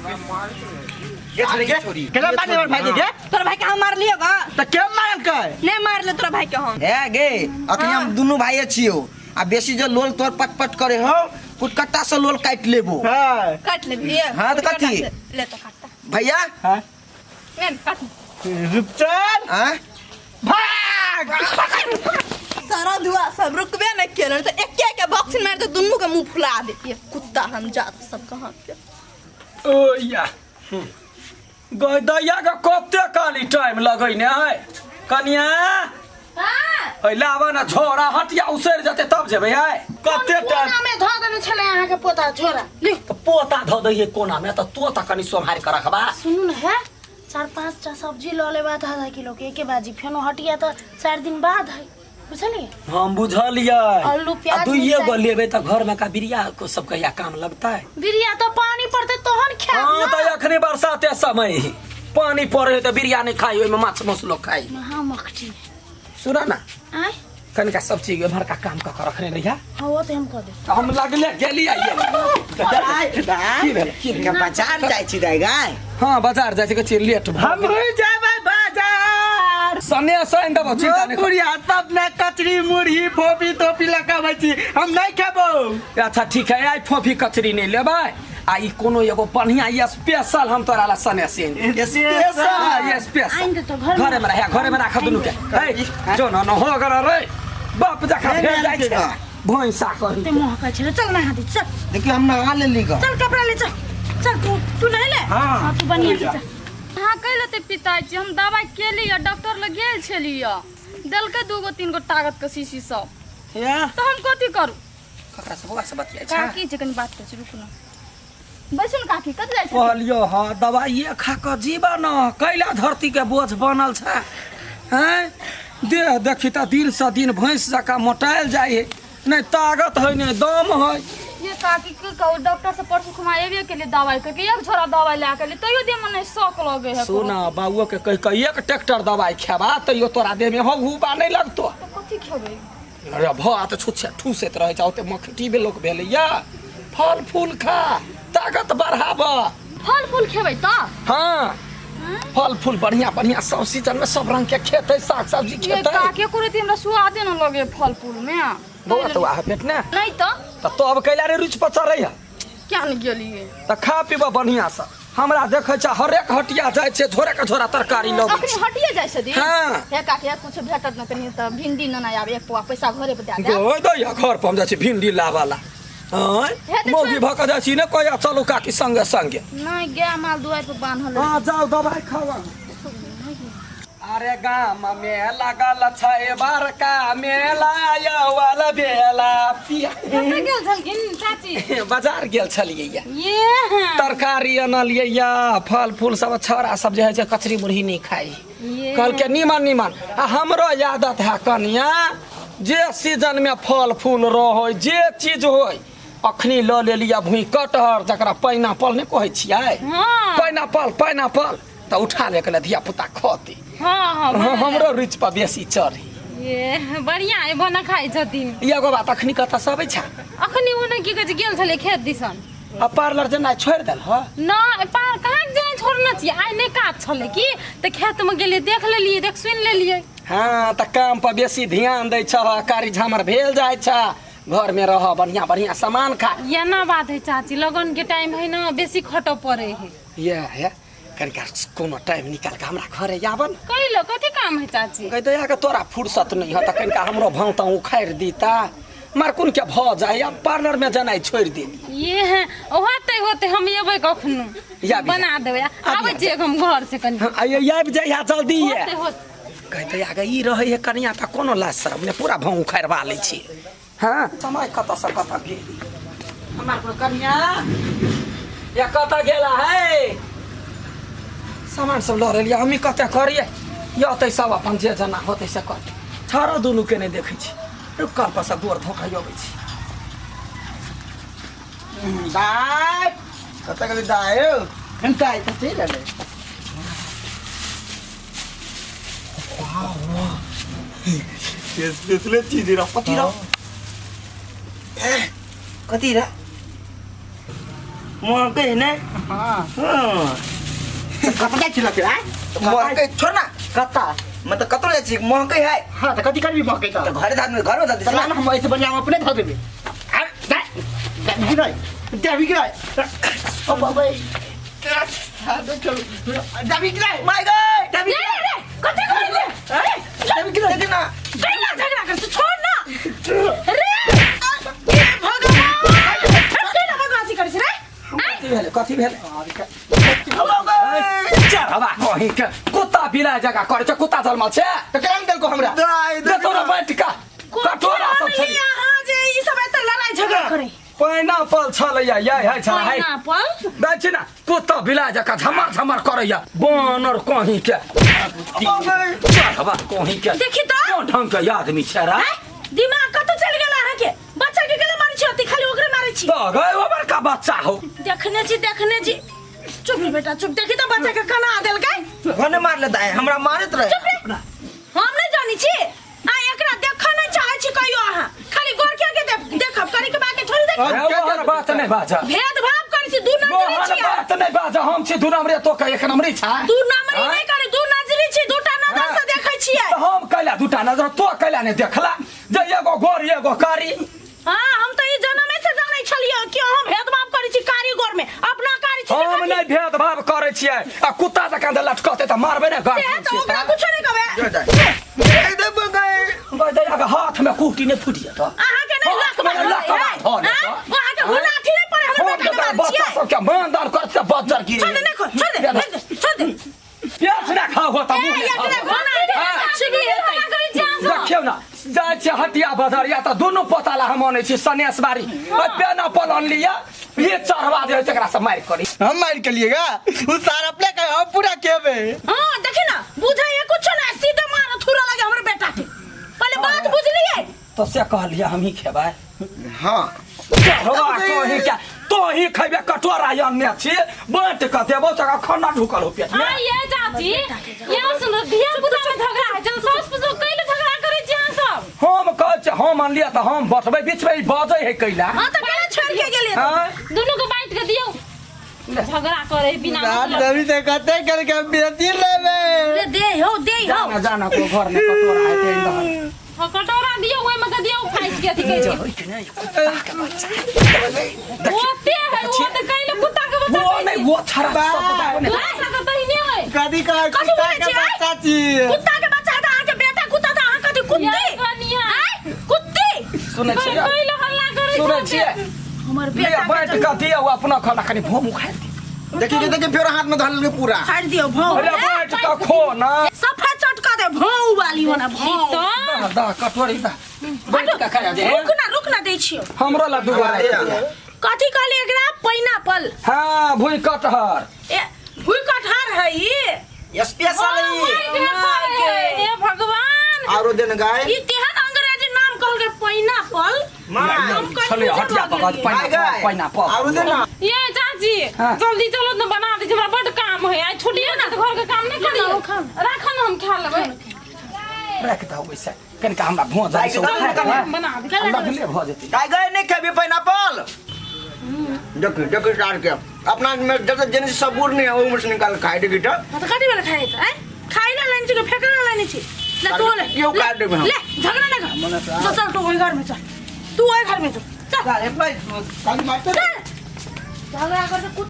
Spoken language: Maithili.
गे छोड़ी गे छोड़ी। केना मारने हमर भाई के गे तोरा भाई के हम मारलियो गा त के मारलकै नहीं मारले तोरा भाई के हम हे गे अखनी हम दुनू भाइये छियौ आ बेसी जो लोल तोर पटपट करे हो कुटकट्टा से लोल काटि लेबो हां काट लेबही हाँ, तऽ कथी? ले तो काटता भैया हां नहीं काट रुपचन आँ भाग सारा धुआ सब रुकबे नहीं केलन तो एके के बॉक्स मार तो दुनू के मुंह फुला देती कुत्ता हम जात सब कहाँ के ओ या गय दैया के कते काली टाइम लगै ने है कनिया है लाबा ना झोरा हटिया उसरि जेतै तब जेबै है कते टाइम कोना में धऽ देने छलै अहाँके पोता झोरा लिख तऽ पोता धऽ दैहे कोना मे तऽ तो तऽ कनि सम्हारि कऽ रखबा सुनू ने है चार पाँच टा सब्जी लऽ लेबै आधा आधा किलो के एके बाजी फेनो हटिया तऽ चारि दिन बाद है बुझलियै हम बुझलियै आलू, प्याज, आ दुइये गो मिरचाई। लेबै तऽ घर में का बिरिया को सब कहिया काम लगतै बिरिया तऽ पानी पड़तै तहन खायब हाँ ना तऽ अखने बरसाते समय है पानी पड़े है तऽ बिरिया नहीं खाई ओहिमे माछ मांस लोग खाई महा मखटी सुना ना आय कनिका सब चीज एम्हर का काम कऽ के रखने रहिया हाँ वो तऽ हम कऽ देब तऽ हम लगले गेली आइए दाइ दाइ की भेल की भेल? बाजार जाइ छी दाइ गाय हाँ बाजार जाइ छी लेट भऽ हम गेल। जेबै बाजार सने सैन देबो चिंता नहीं कर। बुढ़िया तब ने कचरी मुरही फोपी तोपी लगाबै छी हम नहीं खेबो अच्छा ठीक है आइ फोफी कचरी नहीं लेबै आ ई कोनो एगो बढ़िया स्पेशल हम तोरा ला सने सेन स्पेशल? हाँ, स्पेशल आनि देतौ घरमे। घरे में रहे घरे में राख दुनू के हे जो न न हो गर रे बाप जखा नहीं, भेल नहीं जाइ छै आनतै भैंसा कही ते मोह कहै छलै चल नहा दे चल देखियौ हम नहा लेली ग चल कपड़ा ले चल चल तू तू नहीं ले हाँ। हाँ तू बढ़िया से चल अहाँ कैले ते पिताजी हम दवाइ केली डॉक्टर लग गेल छलियै देलकै दूगो तीन गो ताकत के शीशी सब या तऽ हम कथी करू ककरा से बौआ से बतियाइ छै काकी छै कनि बात करै छी रुकू ने बैसू ने काकी कतऽ जाइ छी कहलियो हँ दवाइए खा कऽ जीवा न कैला धरती के बोझ बनल छै हैं देह देखी तऽ दिन से दिन भैंस जकाँ मोटायल जाइ है नहि ताकत है नहि दम है ये काकी की कहू डॉक्टर से परसू खुमा एबे के लिए दवाई करके एक झोरा दवाई लए के लिए तैयो देह में नहीं शौक लगे है सुन बाबुओ के कहि कऽ एक ट्रैक्टर दवाई खेबा तैयो तोरा देह में हो हुबा नहि लगतो तऽ कथी खेबै अरे भात छुच्छे ठूसैत रहै छै ओते मखटी भी लोक भेलैया फल फूल खा ताकत बढ़ाब फल फूल खेबै तऽ हाँ फल फूल बढ़िया बढ़िया सब सीजन में सब रंग के खेतै साग सब्जी ये खेतै काके करे हमरा स्वादे न लगे फल फूल में बौआ तो आह पेट ने नहीं तऽ तऽ तब कैला रे रुचि पर चढ़ै है क्या नहीं गेलिए तऽ खा पीबऽ बढ़िया से हमरा देखै छै हरेक हटिया जाइ छै झोरे के झोरा तरकारी लबै अखनी हटिए जाइ छथिन हाँ। हे काके कुछ भेटत न कनी तऽ भिंडी न आबे एक पौआ पैसा घरे पर दए देब गो दैया घर पर हम जाइ छी भिंडी लाबऽ ला आँय हे तऽ मौगी भऽ कऽ जाइ छी ने कहिया चलू काकी संगे संगे नहीं गाय माल दुआरि पर बान्हल हाँ जाउ दवाइ खाउ अहाँ। अरे गाम में लगल छै बड़का मेला यौवल बेला पिया कतऽ गेल छलखिन चाची बाजार गेल छलियै या ये तरकारी अनलियै या फल फूल सब छौड़ा सब जे होइ छै कचरी मुरही नहि खाइ ये। कहलकै नीमन नीमन आ हमरो आदत है कनिया जे सीजनमे फल फूल रहै जे चीज होइ अखनी लऽ लेलियै भूइ कटहर जकरा पाइनापल नहि कहै छियै हाँ पाइनापल पाइनापल तऽ उठा ले के धिया पुता खते हाँ हाँ हाँ, हमरो रुचि पर बेसी चढ़ी ये बढ़िया है बना खाइ छथिन एगो बात अखनी कतऽ से अबै छै अखनी ओ ने की कहै छै गेल छलै खेत दिसन आ पार्लर जेना छोड़ि देल ह न पार कहाँ जाए छोड़ने छियै आइ नहि काज छलै की तऽ खेतमे गेलियै देख लेलियै देख सुनि लेलियै हाँ तऽ काम पर बेसी ध्यान दै छह कारी झामर भेल जाइ छ घर में रह बढ़िया बढ़िया सामान खा एना बात है चाची लगन के टाइम है ना बेसी खटऽ पड़े है ये है कनिका कोनो टाइम निकाल के हमरा घरे आबन कैलो कथी काम है चाची कहि दया के तोरा फुर्सत नहीं है तऽ कनिका हमरो भाव ताव उखाड़ि दीता मारकुन के भऽ जाय आब पार्लर में जेनाइ छोड़ि देली ये है होते होते हम एबै कखनो या भी। बना देबै आबै छियै हम घर से कनि हाँ, आइ आबि जाइया जल्दी ये होते होते कहि दया के ई रहै है कनिया तऽ कोनो लाज शरम नहि पूरा भाव उखाड़वा लै छी हाँ समय कतऽ से कतऽ गेल हमरा कोनो कनिया या कतऽ गेला है सामान सब लऽ रहलियै हमही कतऽ करियै यतै सब अपन जे जेना होतै से करतै छाड़ो दुनू के नहि देखै छी रुक कल पर से गोर धोखा अबै छी दाइ कतऽ गेलै दाइ यौ दाइ तऽ चलि एलै स्पेशले चीज रह कथी रह कथी रह महकै है ने। हां। हाँ। कत जाइ छी लके आ? महकै छोड़ ना। कता? मतलब कतौ जाइ छी महकै है। हां, त कथि करबी महकै त? तऽ घरे धाद घर में धऽ दै त छी ला ना, हम ऐसे बढ़िया हम अपने धऽ देबै। आ दाइ दाबी गिराइ, दाबी गिराइ। ओ बाबा, दाबी गिराइ। My गई। दाबी रे रे, कथी करै छै? दाबी गिराइ। देखी ना। कैला झगड़ा कर, छोड़ ना रे। हे भगवान, कैला बदमाशी करै छै रे? कथी भेलै? कथी भेलै? चढ़वा कहीं के कुत्ता बिलाय जगह करे छै, कुत्ता जन्मल छै। तऽ केना देलको हमरा? दाइ। देखो रे बैठ का कटोरा सब छै। अहाँ जे ई सब एते लड़ाई झगड़ा करै। पाइनापल छलैया, यै है छलै है। पाइनापल? दै छी ना, कुत्ता बिलाय जकाँ झमर झमर करैया बानर कहीं के। चढ़वा कहीं के। देखी तऽ। कोन ढंग के आदमी छै रे? आँय, दिमाग कतऽ चलि गेल अहाँके? बच्चा के केला मारै छी? अति खाली ओकरे मारै छी। तऽ गए ओ बड़का बच्चा हो। देखने छी, देखने छी। चुप रे बेटा, चुप। देखी तऽ बच्चा के कना देलकै। भने मारले दाइ, हमरा मारैत रहे। चुप रे, हम नहि जानै छी। आ एकरा देखऽ नहि चाहै छी कहियो। अहाँ खाली गोरके के देखब करी के बाकी थोड़ी देखब। ए, ओहन बात नहि बाज। भेदभाव करै छी, दू नजरी ओहन छी अहाँ। बात नहि बाज। हम छी दू नंबरे, तो के एक नंबरी छै। दू नंबरी आँय? नहि करी, दू नजरी छी, दूटा नजर से देखै छियै। तऽ हम कैला दूटा नजर? तो कैला नहि देखला जे एगो गोर एगो कारी? हाँ, हम तऽ ई जनमे से जानै छलियै कि अहाँ भेदभाव करै छी कारीगर में। अपना कारी छी। हम नहि भेदभाव करै छियै। आ कुत्ता जकाँ जे लटकतै तऽ मारबै ने। से तऽ ओकरा कुछो नहि कहबै। हाथ में कुटी नहि फूटि जेतौ। अहाँके नहि हाथ में लकवा लकवा धरै धऽ लेतौ। अहाँके गुलाठी नहि पड़े हमर हम बेटा के जकरा मारै बच्चा छियै। सबके मान दान करतै तऽ बज्जर गिरे। छोड़ दे, नहीं छोड़ दे, छोड़ दे, छोड़ दे। पेट नहि खाओ हो तऽ ए मुँह नहि एकरा खाओ। घोना दे, हल्ला करै छी अहाँ सब? देखियौ ने, जाइ छियै हटिया बाजार या तऽ दुनू पोता ला हम अनै छी सनेस बारी पेनापल अनलियै। ये चढ़वा जे होइ छै, एकरा से मारि करी। हम मार के लिएगा उ सारा अपने का, हम पूरा केबे। हाँ, देखी ना, बुझे ये कुछ ना, सीधे मारो थुरा लगे हमर बेटा के। पहले बात बुझलिए? तो से कहलियै हमही खेबै। हाँ। चढ़वा कहीं के तो ही खेबे। कटोरा अनने छी, बाँटि कऽ देबौ तकर खाना ढुकल हो पेट में। आ ये चाची, यहाँ सुनो, धिया पुता में झगड़ा होइ छै, सास पुतोह कैले झगड़ा करै छी अहाँ सब? हम कहै छियै हम अनलियै तऽ हम बटबै। बीच में ई बजै है कैला? हाँ, तो केना छोड़ के गेलिए? हाँ। दुनू के बाँटि के दियौ। झगड़ा करे बिना रात मतलब। दबी से कते करके हम बेटी लेबे। ले दे हो, दे हो। जाना जाना को घर में कटोरा है ते दहन। हाँ, कटोरा दियौ, ओहिमे के दियौ। फाटि के अथी करै छै। होइ कि नहि कुत्ता के बच्चा? ओते है ओ तऽ कैले कुत्ता के बच्चा वो नहि, वो छड़ा सब बताबो नहि। तोरा सबके तहिने है। कथी कह कथी कुत्ता बोलै के छियै? बच्चा छी। कुत्ता के बच्चा तऽ अहाँके बेटा कुत्ता, तऽ अहाँ कथी कुत्ती? ये कनिया। आँय, कुत्ती। सुनै छियै? कैले हल्ला करै सुनै छै? छियै? हमर ले बेटा के बाँटि कऽ दियौ अपना खाना, कनि भोम उखाड़ि दियौ। देखी देखी, फेर हाथ में धर लेलकै पूरा। फाड़ि दियौ भौं। अरे बाँटि कऽ खो ना। सफा चटका दे भौं वाली होना भौं। तऽ दह दह कटोरी दह, बाँटि कऽ खाया जे। रुक ना, रुक ना, दै छियौ। हमरो ला दूगो राखि दिअ। कथी कहली एकरा? पैनापल? हाँ, भुइ कटहर। ए, भुइ कटहर है ई। स्पेशल है। हे भगवान। आरो देन गाय। ई तेहन अंग्रेजी नाम कहलकै पैनापल। My छलै हटिया पकड़। My गाय। पाइनापल। आरो देन ना। ये चाची। हाँ। जल्दी चलो ने, बना दे, हमरा बड काम है आइ। छुट्टी है तऽ घर के काम नहि करी। राखऽ ने, हम खा लेबै। राखि दहो ओइसे, कनिका हमरा भोज जाइ छै। बना दे। लगले भऽ जेतै। गाय गाय, नहीं खेबी पाइनएप्पल? देख देख, सार के अपना में जब तक जेने सबूर नहीं है, वो मुझसे निकाल खाए देखी तो। हाँ, तऽ कथी बेला खाइ आँय? खाइ ला लेने छी कि फेंक ला लेने छी? ले तू ले। क्यों काट देबै हम? ले, झगड़ा ना कर। चल चल, तू ओहि घर में चल, तू ओहि घर में चल, चल। अरे भाई, खाली मारते। चल, झगड़ा कर।